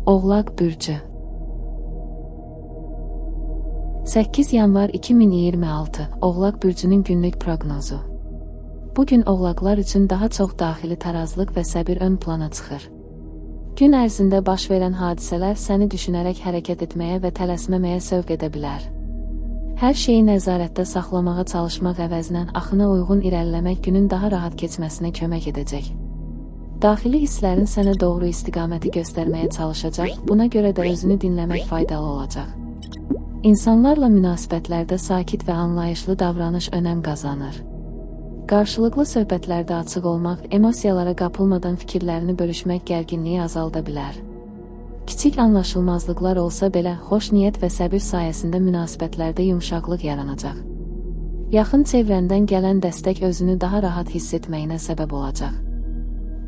Oğlaq bürcü. 8 yanvar 2026 Oğlaq bürcünün günlük proqnozu. Bu gün oğlaqlar üçün daha çox daxili tarazlıq və səbir ön plana çıxır. Gün ərzində baş verən hadisələr səni düşünərək hərəkət etməyə və tələsməməyə sövq edə bilər. Hər şeyi nəzarətdə saxlamağa çalışmaq əvəzinə axına uyğun irəliləmək günün daha rahat keçməsinə kömək edəcək. Daxili hisslərin sənə doğru istiqaməti göstərməyə çalışacaq, buna görə də özünü dinləmək faydalı olacaq. İnsanlarla münasibətlərdə sakit və anlayışlı davranış önəm qazanır. Qarşılıqlı söhbətlərdə açıq olmaq, emosiyalara qapılmadan fikirlərini bölüşmək gərginliyi azalda bilər. Kiçik anlaşılmazlıqlar olsa belə, xoş niyyət və səbir sayəsində münasibətlərdə yumşaqlıq yaranacaq. Yaxın çevrəndən gələn dəstək özünü daha rahat hiss etməyinə səbəb olacaq.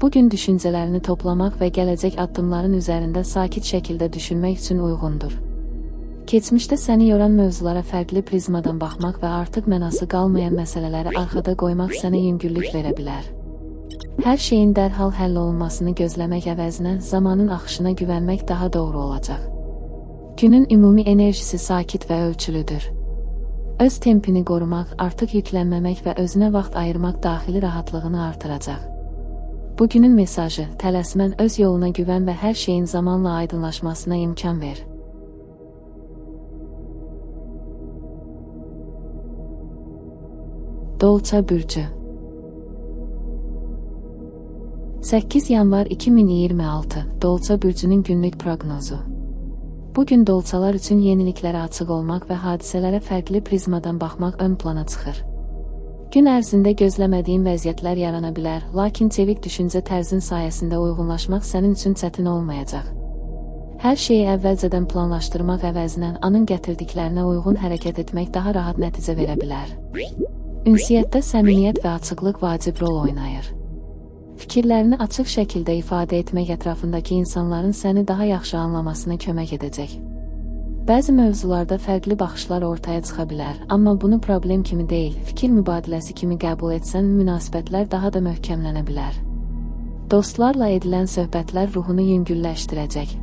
Bu gün düşüncələrini toplamaq və gələcək addımların üzərində sakit şəkildə düşünmək üçün uyğundur. Keçmişdə səni yoran mövzulara fərqli prizmadan baxmaq və artıq mənası qalmayan məsələləri arxada qoymaq sənə yüngüllük verə bilər. Hər şeyin dərhal həll olunmasını gözləmək əvəzinə zamanın axışına güvənmək daha doğru olacaq. Günün ümumi enerjisi sakit və ölçülüdür. Öz tempini qorumaq, artıq yüklənməmək və özünə vaxt ayırmaq daxili rahatlığını artıracaq. Bugünün mesajı: tələsmən, öz yoluna güvən və hər şeyin zamanla aydınlaşmasına imkan ver. Dolça bürcü. 8 yanvar 2026 Dolça bürcünün günlük proqnozu. Bu gün dolçalar üçün yeniliklərə açıq olmaq və hadisələrə fərqli prizmadan baxmaq ön plana çıxır. Gün ərzində gözləmədiyin vəziyyətlər yarana bilər, lakin çevik düşüncə tərzin sayəsində uyğunlaşmaq sənin üçün çətin olmayacaq. Hər şeyi əvvəlcədən planlaşdırmaq əvəzinə anın gətirdiklərinə uyğun hərəkət etmək daha rahat nəticə verə bilər. Ünsiyyətdə səmimiyyət və açıqlıq vacib rol oynayır. Fikirlərini açıq şəkildə ifadə etmək ətrafındakı insanların səni daha yaxşı anlamasına kömək edəcək. Bəzi mövzularda fərqli baxışlar ortaya çıxa bilər, amma bunu problem kimi deyil, fikir mübadiləsi kimi qəbul etsən, münasibətlər daha da möhkəmlənə bilər. Dostlarla edilən söhbətlər ruhunu yüngülləşdirəcək.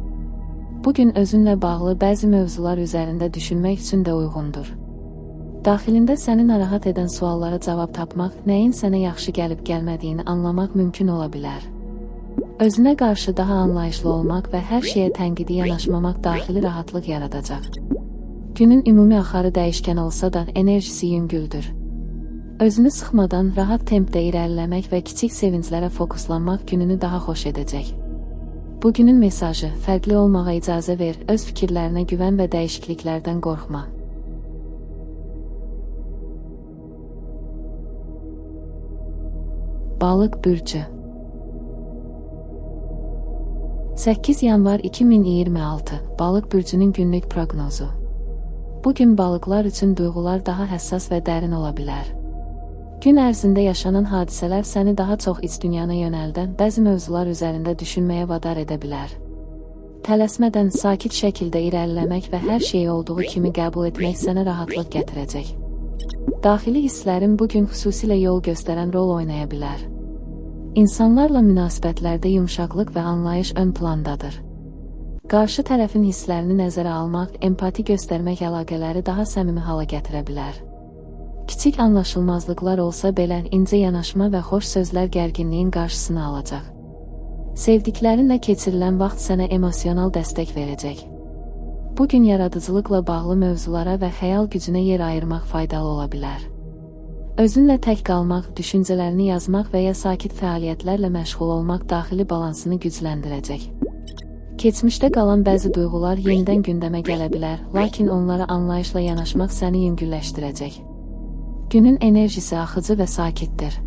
Bu gün özünlə bağlı bəzi mövzular üzərində düşünmək üçün də uyğundur. Daxilində səni narahat edən suallara cavab tapmaq, nəyin sənə yaxşı gəlib gəlmədiyini anlamaq mümkün ola bilər. Özünə qarşı daha anlayışlı olmaq və hər şeyə tənqidi yanaşmamaq daxili rahatlıq yaradacaq. Günün ümumi axarı dəyişkən olsa da, enerjisi yüngüldür. Özünü sıxmadan rahat tempdə irəliləmək və kiçik sevinclərə fokuslanmaq gününü daha xoş edəcək. Bugünün mesajı: fərqli olmağa icazə ver, öz fikirlərinə güvən və dəyişikliklərdən qorxma. Balıq bürcü. 8 yanvar 2026 Balıq bürcünün günlük proqnozu. Bu gün balıqlar üçün duyğular daha həssas və dərin ola bilər. Gün ərzində yaşanan hadisələr səni daha çox iç dünyana yönəldən bəzi mövzular üzərində düşünməyə vadar edə bilər. Tələsmədən sakit şəkildə irəliləmək və hər şeyi olduğu kimi qəbul etmək sənə rahatlıq gətirəcək. Daxili hisslərin bu gün xüsusilə yol göstərən rol oynaya bilər. İnsanlarla münasibətlərdə yumşaqlıq və anlayış ön plandadır. Qarşı tərəfin hisslərini nəzərə almaq, empati göstərmək əlaqələri daha səmimi hala gətirə bilər. Kiçik anlaşılmazlıqlar olsa belə, incə yanaşma və xoş sözlər gərginliyin qarşısını alacaq. Sevdiklərinlə keçirilən vaxt sənə emosional dəstək verəcək. Bu gün yaradıcılıqla bağlı mövzulara və xəyal gücünə yer ayırmaq faydalı ola bilər. Özünlə tək qalmaq, düşüncələrini yazmaq və ya sakit fəaliyyətlərlə məşğul olmaq daxili balansını gücləndirəcək. Keçmişdə qalan bəzi duyğular yenidən gündəmə gələ bilər, lakin onlara anlayışla yanaşmaq səni yüngülləşdirəcək. Günün enerjisi axıcı və sakitdir.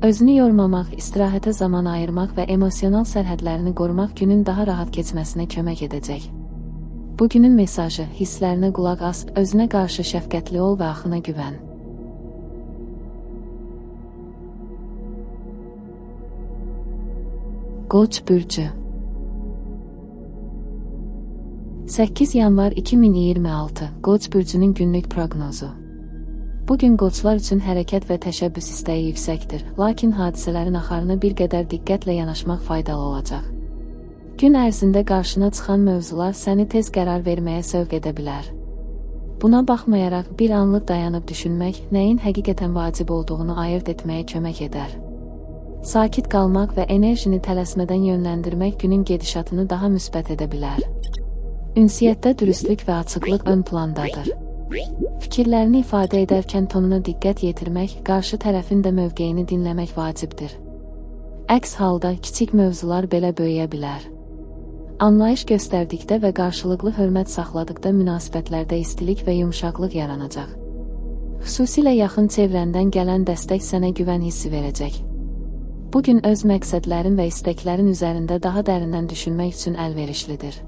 Özünü yormamaq, istirahətə zaman ayırmaq və emosional sərhədlərini qorumaq günün daha rahat keçməsinə kömək edəcək. Bugünün mesajı: hisslərinə qulaq as, özünə qarşı şəfqətli ol və axına güvən. Qoç bürcü. 8 yanvar 2026 Qoç bürcünün günlük proqnozu. Bu gün qoçlar üçün hərəkət və təşəbbüs istəyi yüksəkdir, lakin hadisələrin axarına bir qədər diqqətlə yanaşmaq faydalı olacaq. Gün ərzində qarşına çıxan mövzular səni tez qərar verməyə sövq edə bilər. Buna baxmayaraq bir anlıq dayanıb düşünmək, nəyin həqiqətən vacib olduğunu ayırd etməyə kömək edər. Sakit qalmaq və enerjini tələsmədən yönləndirmək günün gedişatını daha müsbət edə bilər. Ünsiyyətdə dürüstlük və açıqlıq ön plandadır. Fikirlərini ifadə edərkən tonuna diqqət yetirmək, qarşı tərəfin də mövqeyini dinləmək vacibdir. Əks halda kiçik mövzular belə böyüyə bilər. Anlayış göstərdikdə və qarşılıqlı hörmət saxladıqda münasibətlərdə istilik və yumşaqlıq yaranacaq. Xüsusilə yaxın çevrəndən gələn dəstək sənə güvən hissi verəcək. Bu gün öz məqsədlərin və istəklərin üzərində daha dərindən düşünmək üçün əlverişlidir.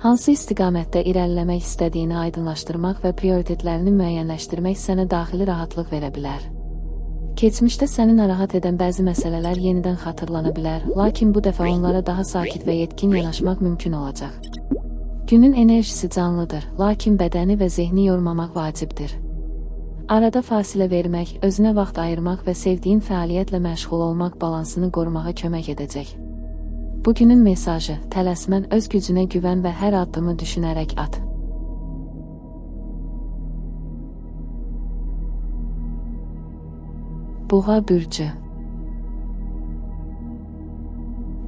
Hansı istiqamətdə irəliləmək istədiyini aydınlaşdırmaq və prioritetlərini müəyyənləşdirmək sənə daxili rahatlıq verə bilər. Keçmişdə səni narahat edən bəzi məsələlər yenidən xatırlana bilər, lakin bu dəfə onlara daha sakit və yetkin yanaşmaq mümkün olacaq. Günün enerjisi canlıdır, lakin bədəni və zehni yormamaq vacibdir. Arada fasilə vermək, özünə vaxt ayırmaq və sevdiyin fəaliyyətlə məşğul olmaq balansını qorumağa kömək edəcək. Bugünün mesajı: tələsmən, öz gücünə güvən və hər addımı düşünərək at. Boğa bürcü.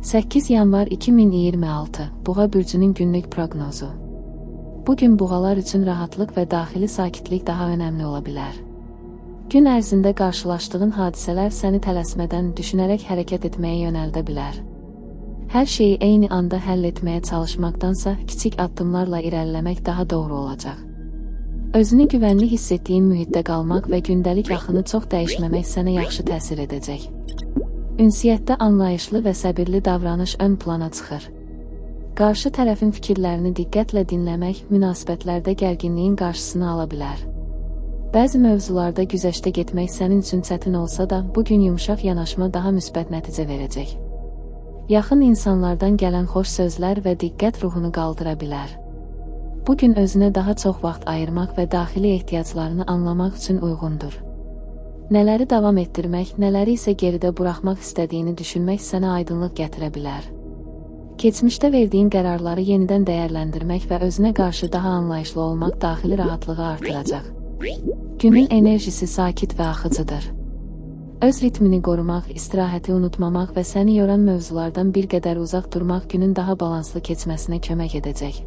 8 yanvar 2026 Boğa bürcünün günlük proqnozu. Bugün boğalar üçün rahatlıq və daxili sakitlik daha önəmli ola bilər. Gün ərzində qarşılaşdığın hadisələr səni tələsmədən, düşünərək hərəkət etməyə yönəldə bilər. Hər şeyi eyni anda həll etməyə çalışmaqdansa, kiçik addımlarla irəliləmək daha doğru olacaq. Özünü güvənli hiss etdiyin mühitdə qalmaq və gündəlik axını çox dəyişməmək sənə yaxşı təsir edəcək. Ünsiyyətdə anlayışlı və səbirli davranış ön plana çıxır. Qarşı tərəfin fikirlərini diqqətlə dinləmək münasibətlərdə gərginliyin qarşısını ala bilər. Bəzi mövzularda güzəştə getmək sənin üçün çətin olsa da, bu gün yumşaq yanaşma daha müsbət nəticə verəcək. Yaxın insanlardan gələn xoş sözlər və diqqət ruhunu qaldıra bilər. Bu gün özünə daha çox vaxt ayırmaq və daxili ehtiyaclarını anlamaq üçün uyğundur. Nələri davam etdirmək, nələri isə geridə buraxmaq istədiyini düşünmək sənə aydınlıq gətirə bilər. Keçmişdə verdiyin qərarları yenidən dəyərləndirmək və özünə qarşı daha anlayışlı olmaq daxili rahatlığı artıracaq. Günün enerjisi sakit və axıcıdır. Öz ritmini qorumaq, istirahəti unutmamaq və səni yoran mövzulardan bir qədər uzaq durmaq günün daha balanslı keçməsinə kömək edəcək.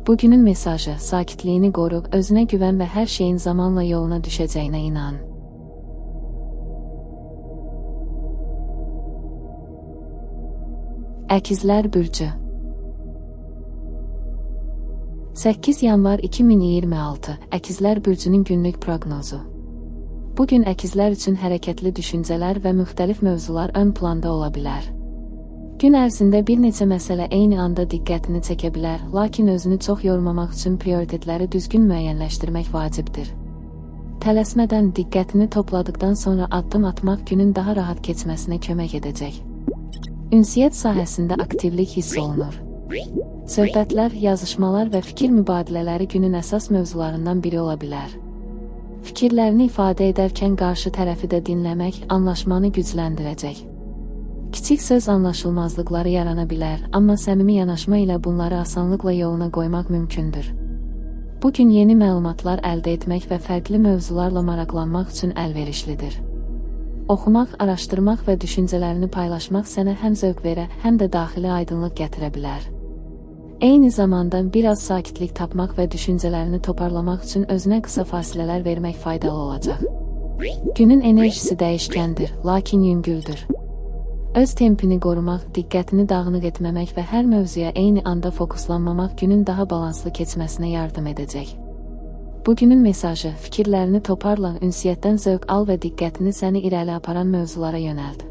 Bugünün mesajı: sakitliyini qoru, özünə güvən və hər şeyin zamanla yoluna düşəcəyinə inan. Əkizlər bürcü. 8 yanvar 2026 Əkizlər bürcünün günlük proqnozu. Bugün əkizlər üçün hərəkətli düşüncələr və müxtəlif mövzular ön planda ola bilər. Gün ərzində bir neçə məsələ eyni anda diqqətini çəkə bilər, lakin özünü çox yormamaq üçün prioritetləri düzgün müəyyənləşdirmək vacibdir. Tələsmədən diqqətini topladıqdan sonra addım atmaq günün daha rahat keçməsinə kömək edəcək. Ünsiyyət sahəsində aktivlik hiss olunur. Söhbətlər, yazışmalar və fikir mübadilələri günün əsas mövzularından biri ola bilər. Fikirlərini ifadə edərkən qarşı tərəfi də dinləmək anlaşmanı gücləndirəcək. Kiçik söz anlaşılmazlıqları yarana bilər, amma səmimi yanaşma ilə bunları asanlıqla yoluna qoymaq mümkündür. Bu gün yeni məlumatlar əldə etmək və fərqli mövzularla maraqlanmaq üçün əlverişlidir. Oxumaq, araşdırmaq və düşüncələrini paylaşmaq sənə həm zövq verə, həm də daxili aydınlıq gətirə bilər. Eyni zamanda biraz sakitlik tapmaq və düşüncələrini toparlamaq üçün özünə qısa fasilələr vermək faydalı olacaq. Günün enerjisi dəyişkəndir, lakin yüngüldür. Öz tempini qorumaq, diqqətini dağınıq etməmək və hər mövzuya eyni anda fokuslanmamaq günün daha balanslı keçməsinə yardım edəcək. Bugünün mesajı: fikirlərini toparla, ünsiyyətdən zövq al və diqqətini səni irəli aparan mövzulara yönəlt.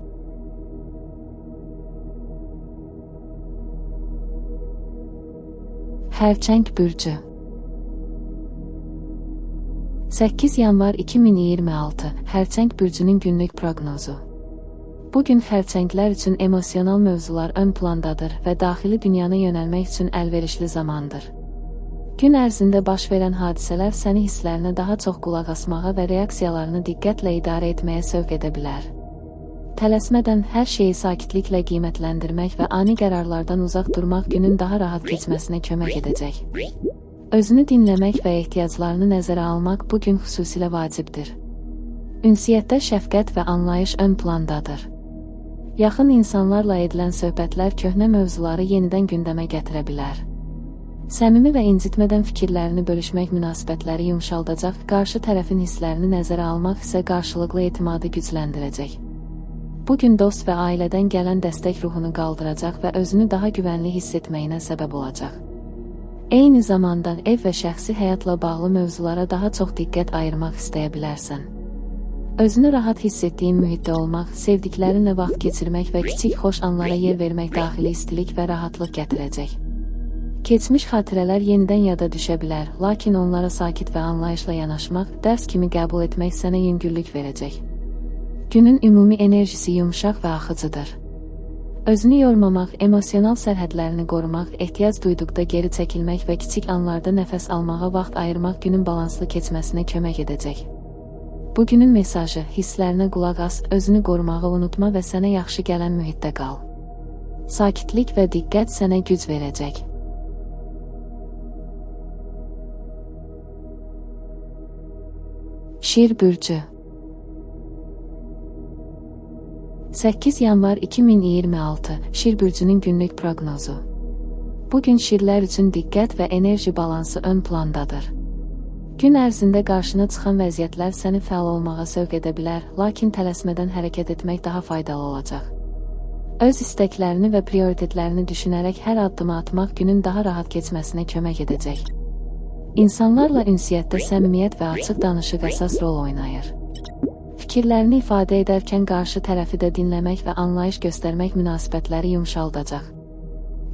Xərçəng bürcü. 8 yanvar 2026 Xərçəng bürcünün günlük proqnozu. Bugün xərçənglər üçün emosional mövzular ön plandadır və daxili dünyana yönəlmək üçün əlverişli zamandır. Gün ərzində baş verən hadisələr səni hisslərinə daha çox qulaq asmağa və reaksiyalarını diqqətlə idarə etməyə sövq edə bilər. Tələsmədən hər şeyi sakitliklə qiymətləndirmək və ani qərarlardan uzaq durmaq günün daha rahat keçməsinə kömək edəcək. Özünü dinləmək və ehtiyaclarını nəzərə almaq bu gün xüsusilə vacibdir. Ünsiyyətdə şəfqət və anlayış ön plandadır. Yaxın insanlarla edilən söhbətlər köhnə mövzuları yenidən gündəmə gətirə bilər. Səmimi və incitmədən fikirlərini bölüşmək münasibətləri yumşaldacaq, qarşı tərəfin hisslərini nəzərə almaq isə qarşılıqlı etimadı gücləndirəcək. Bu gün dost və ailədən gələn dəstək ruhunu qaldıracaq və özünü daha güvənli hiss etməyinə səbəb olacaq. Eyni zamanda ev və şəxsi həyatla bağlı mövzulara daha çox diqqət ayırmaq istəyə bilərsən. Özünü rahat hiss etdiyin mühitdə olmaq, sevdiklərinlə vaxt keçirmək və kiçik xoş anlara yer vermək daxili istilik və rahatlıq gətirəcək. Keçmiş xatirələr yenidən yada düşə bilər, lakin onlara sakit və anlayışla yanaşmaq, dərs kimi qəbul etmək sənə yüngüllük verəcək. Günün ümumi enerjisi yumşaq və axıcıdır. Özünü yormamaq, emosional sərhədlərini qorumaq, ehtiyac duyduqda geri çəkilmək və kiçik anlarda nəfəs almağa vaxt ayırmaq günün balanslı keçməsinə kömək edəcək. Bugünün mesajı: hisslərinə qulaq as, özünü qorumağı unutma və sənə yaxşı gələn mühitdə qal. Sakitlik və diqqət sənə güc verəcək. Şir bürcü. 8 yanvar 2026 Şir bürcünün günlük proqnozu. Bugün şirlər üçün diqqət və enerji balansı ön plandadır. Gün ərzində qarşına çıxan vəziyyətlər səni fəal olmağa sövq edə bilər, lakin tələsmədən hərəkət etmək daha faydalı olacaq. Öz istəklərini və prioritetlərini düşünərək hər addımı atmaq günün daha rahat keçməsinə kömək edəcək. İnsanlarla ünsiyyətdə səmimiyyət və açıq danışıq əsas rol oynayır. Fikirlərini ifadə edərkən qarşı tərəfi də dinləmək və anlayış göstərmək münasibətləri yumşaldacaq.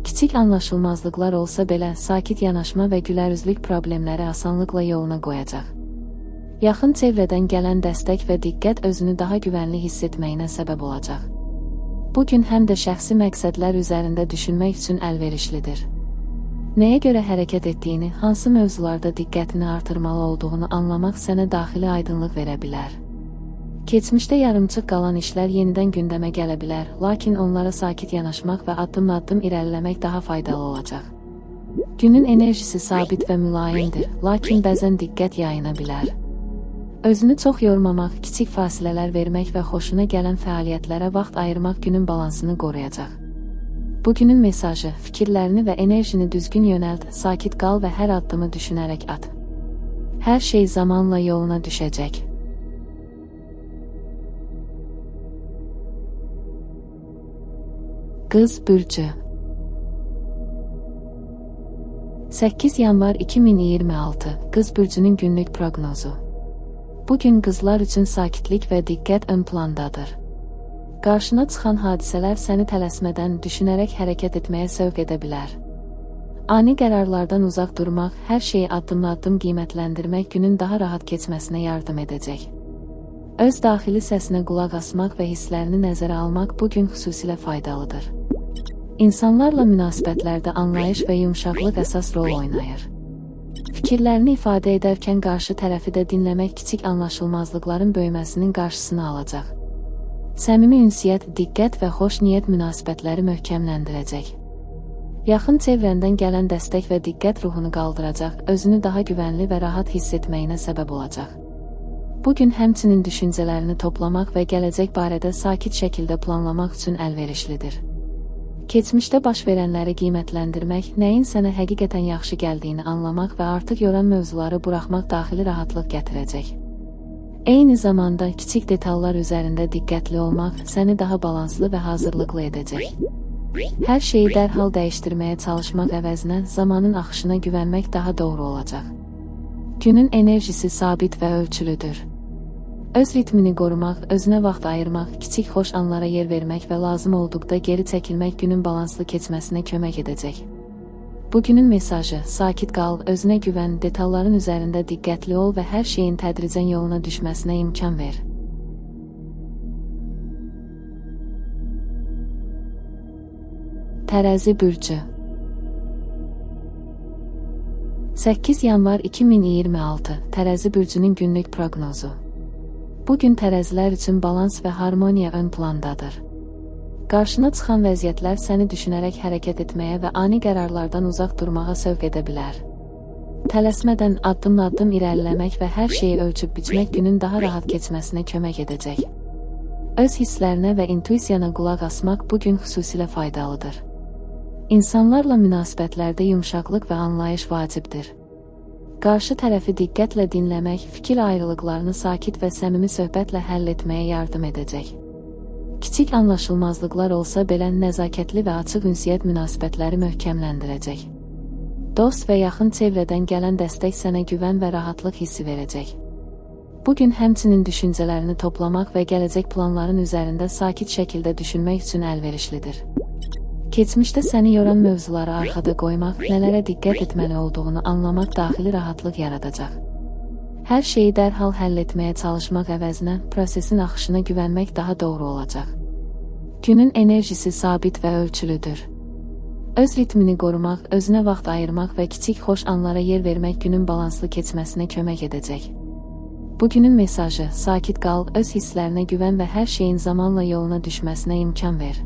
Kiçik anlaşılmazlıqlar olsa belə, sakit yanaşma və gülərüzlük problemləri asanlıqla yoluna qoyacaq. Yaxın çevrədən gələn dəstək və diqqət özünü daha güvənli hiss etməyinə səbəb olacaq. Bu gün həm də şəxsi məqsədlər üzərində düşünmək üçün əlverişlidir. Nəyə görə hərəkət etdiyini, hansı mövzularda diqqətini artırmalı olduğunu anlamaq sənə daxili aydınlıq verə bilər. Keçmişdə yarımçıq qalan işlər yenidən gündəmə gələ bilər, lakin onlara sakit yanaşmaq və addım-addım irəliləmək daha faydalı olacaq. Günün enerjisi sabit və mülayimdir, lakin bəzən diqqət yayına bilər. Özünü çox yormamaq, kiçik fasilələr vermək və xoşuna gələn fəaliyyətlərə vaxt ayırmaq günün balansını qoruyacaq. Bugünün mesajı: fikirlərini və enerjini düzgün yönəlt, sakit qal və hər addımı düşünərək at. Hər şey zamanla yoluna düşəcək. Qız bürcü. 8 yanvar 2026 Qız bürcünün günlük proqnozu. Bugün qızlar üçün sakitlik və diqqət ön plandadır. Qarşına çıxan hadisələr səni tələsmədən, düşünərək hərəkət etməyə sövq edə bilər. Ani qərarlardan uzaq durmaq, hər şeyi addım-addım qiymətləndirmək günün daha rahat keçməsinə yardım edəcək. Öz daxili səsinə qulaq asmaq və hisslərini nəzərə almaq bu gün xüsusilə faydalıdır. İnsanlarla münasibətlərdə anlayış və yumşaqlıq əsas rol oynayır. Fikirlərini ifadə edərkən qarşı tərəfi də dinləmək kiçik anlaşılmazlıqların böyüməsinin qarşısını alacaq. Səmimi ünsiyyət, diqqət və xoş niyyət münasibətləri möhkəmləndirəcək. Yaxın çevrəndən gələn dəstək və diqqət ruhunu qaldıracaq, özünü daha güvənli və rahat hiss etməyinə səbəb olacaq. Bu gün həmçinin düşüncələrini toplamaq və gələcək barədə sakit şəkildə planlamaq üçün əlverişlidir. Keçmişdə baş verənləri qiymətləndirmək, nəyin sənə həqiqətən yaxşı gəldiyini anlamaq və artıq yoran mövzuları buraxmaq daxili rahatlıq gətirəcək. Eyni zamanda kiçik detallar üzərində diqqətli olmaq səni daha balanslı və hazırlıqlı edəcək. Hər şeyi dərhal dəyişdirməyə çalışmaq əvəzinə zamanın axışına güvənmək daha doğru olacaq. Günün enerjisi sabit və ölçülüdür. Öz ritmini qorumaq, özünə vaxt ayırmaq, kiçik xoş anlara yer vermək və lazım olduqda geri çəkilmək günün balanslı keçməsinə kömək edəcək. Bugünün mesajı: sakit qal, özünə güvən, detalların üzərində diqqətli ol və hər şeyin tədricən yoluna düşməsinə imkan ver. Tərəzi bürcü. 8 yanvar 2026 Tərəzi bürcünün günlük proqnozu. Bu gün tərəzilər üçün balans və harmoniya ön plandadır. Qarşına çıxan vəziyyətlər səni düşünərək hərəkət etməyə və ani qərarlardan uzaq durmağa sövq edə bilər. Tələsmədən addım-addım irəliləmək və hər şeyi ölçüb biçmək günün daha rahat keçməsinə kömək edəcək. Öz hisslərinə və intuisiyana qulaq asmaq bu gün xüsusilə faydalıdır. İnsanlarla münasibətlərdə yumşaqlıq və anlayış vacibdir. Qarşı tərəfi diqqətlə dinləmək, fikir ayrılıqlarını sakit və səmimi söhbətlə həll etməyə yardım edəcək. Kiçik anlaşılmazlıqlar olsa belə nəzakətli və açıq ünsiyyət münasibətləri möhkəmləndirəcək. Dost və yaxın çevrədən gələn dəstək sənə güvən və rahatlıq hissi verəcək. Bu gün həmçinin düşüncələrini toplamaq və gələcək planların üzərində sakit şəkildə düşünmək üçün əlverişlidir. Keçmişdə səni yoran mövzuları arxada qoymaq, nələrə diqqət etməli olduğunu anlamaq daxili rahatlıq yaradacaq. Hər şeyi dərhal həll etməyə çalışmaq əvəzinə, prosesin axışına güvənmək daha doğru olacaq. Günün enerjisi sabit və ölçülüdür. Öz ritmini qorumaq, özünə vaxt ayırmaq və kiçik xoş anlara yer vermək günün balanslı keçməsinə kömək edəcək. Bugünün mesajı: sakit qal, öz hisslərinə güvən və hər şeyin zamanla yoluna düşməsinə imkan ver.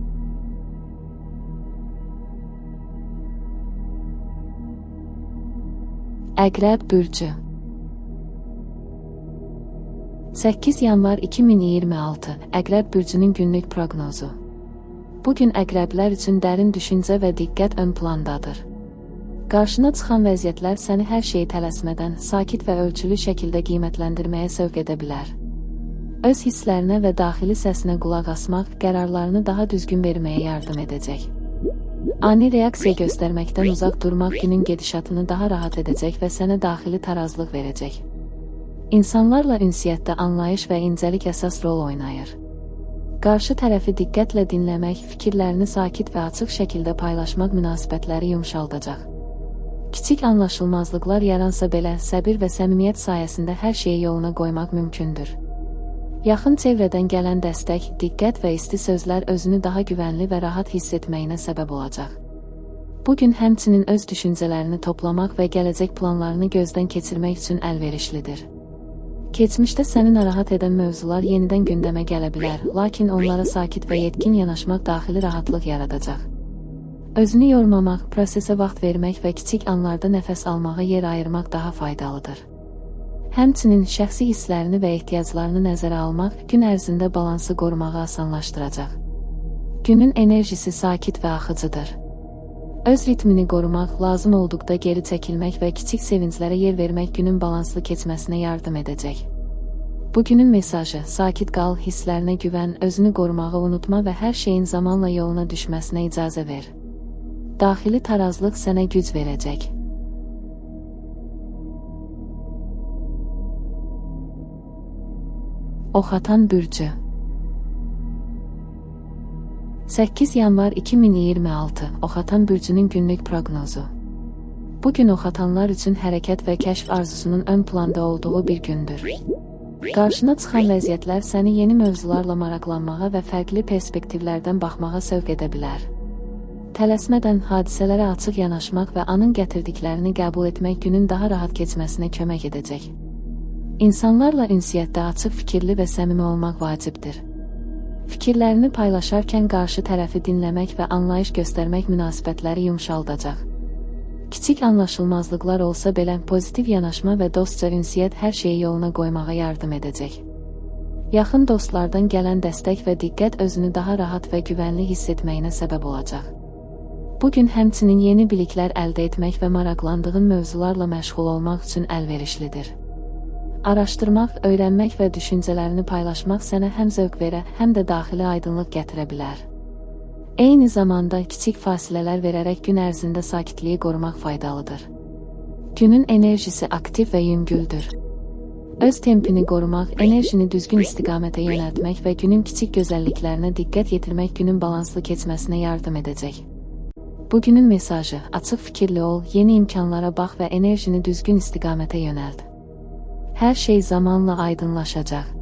Əqrəb bürcü. 8 yanvar 2026 Əqrəb bürcünün günlük proqnozu. Bu gün əqrəblər üçün dərin düşüncə və diqqət ön plandadır. Qarşına çıxan vəziyyətlər səni hər şeyi tələsmədən, sakit və ölçülü şəkildə qiymətləndirməyə sövq edə bilər. Öz hisslərinə və daxili səsinə qulaq asmaq qərarlarını daha düzgün verməyə yardım edəcək. Ani reaksiya göstərməkdən uzaq durmaq günün gedişatını daha rahat edəcək və sənə daxili tarazlıq verəcək. İnsanlarla ünsiyyətdə anlayış və incəlik əsas rol oynayır. Qarşı tərəfi diqqətlə dinləmək, fikirlərini sakit və açıq şəkildə paylaşmaq münasibətləri yumşaldacaq. Kiçik anlaşılmazlıqlar yaransa belə, səbir və səmimiyyət sayəsində hər şeyi yoluna qoymaq mümkündür. Yaxın çevrədən gələn dəstək, diqqət və isti sözlər özünü daha güvənli və rahat hiss etməyinə səbəb olacaq. Bu gün həmçinin öz düşüncələrini toplamaq və gələcək planlarını gözdən keçirmək üçün əlverişlidir. Keçmişdə səni narahat edən mövzular yenidən gündəmə gələ bilər, lakin onlara sakit və yetkin yanaşmaq daxili rahatlıq yaradacaq. Özünü yormamaq, prosesə vaxt vermək və kiçik anlarda nəfəs almağa yer ayırmaq daha faydalıdır. Həmçinin şəxsi hisslərini və ehtiyaclarını nəzərə almaq gün ərzində balansı qorumağı asanlaşdıracaq. Günün enerjisi sakit və axıcıdır. Öz ritmini qorumaq, lazım olduqda geri çəkilmək və kiçik sevinclərə yer vermək günün balanslı keçməsinə yardım edəcək. Bugünün mesajı: sakit qal, hisslərinə güvən, özünü qorumağı unutma və hər şeyin zamanla yoluna düşməsinə icazə ver. Daxili tarazlıq sənə güc verəcək. Oxatan bürcü. 8 yanvar 2026 Oxatan bürcünün günlük proqnozu. Bu gün oxatanlar üçün hərəkət və kəşf arzusunun ön planda olduğu bir gündür. Qarşına çıxan vəziyyətlər səni yeni mövzularla maraqlanmağa və fərqli perspektivlərdən baxmağa sövq edə bilər. Tələsmədən hadisələrə açıq yanaşmaq və anın gətirdiklərini qəbul etmək günün daha rahat keçməsinə kömək edəcək. İnsanlarla ünsiyyətdə açıq fikirli və səmimi olmaq vacibdir. Fikirlərini paylaşarkən qarşı tərəfi dinləmək və anlayış göstərmək münasibətləri yumşaldacaq. Kiçik anlaşılmazlıqlar olsa belə, pozitiv yanaşma və dostca ünsiyyət hər şeyi yoluna qoymağa yardım edəcək. Yaxın dostlardan gələn dəstək və diqqət özünü daha rahat və güvənli hiss etməyinə səbəb olacaq. Bu gün həmçinin yeni biliklər əldə etmək və maraqlandığın mövzularla məşğul olmaq üçün əlverişlidir. Araşdırmaq, öyrənmək və düşüncələrini paylaşmaq sənə həm zövq verə, həm də daxili aydınlıq gətirə bilər. Eyni zamanda kiçik fasilələr verərək gün ərzində sakitliyi qorumaq faydalıdır. Günün enerjisi aktiv və yüngüldür. Öz tempini qorumaq, enerjini düzgün istiqamətə yönəltmək və günün kiçik gözəlliklərinə diqqət yetirmək günün balanslı keçməsinə yardım edəcək. Bugünün mesajı: açıq fikirli ol, yeni imkanlara bax və enerjini düzgün istiqamətə yönəlt. Hər şey zamanla aydınlaşacaq.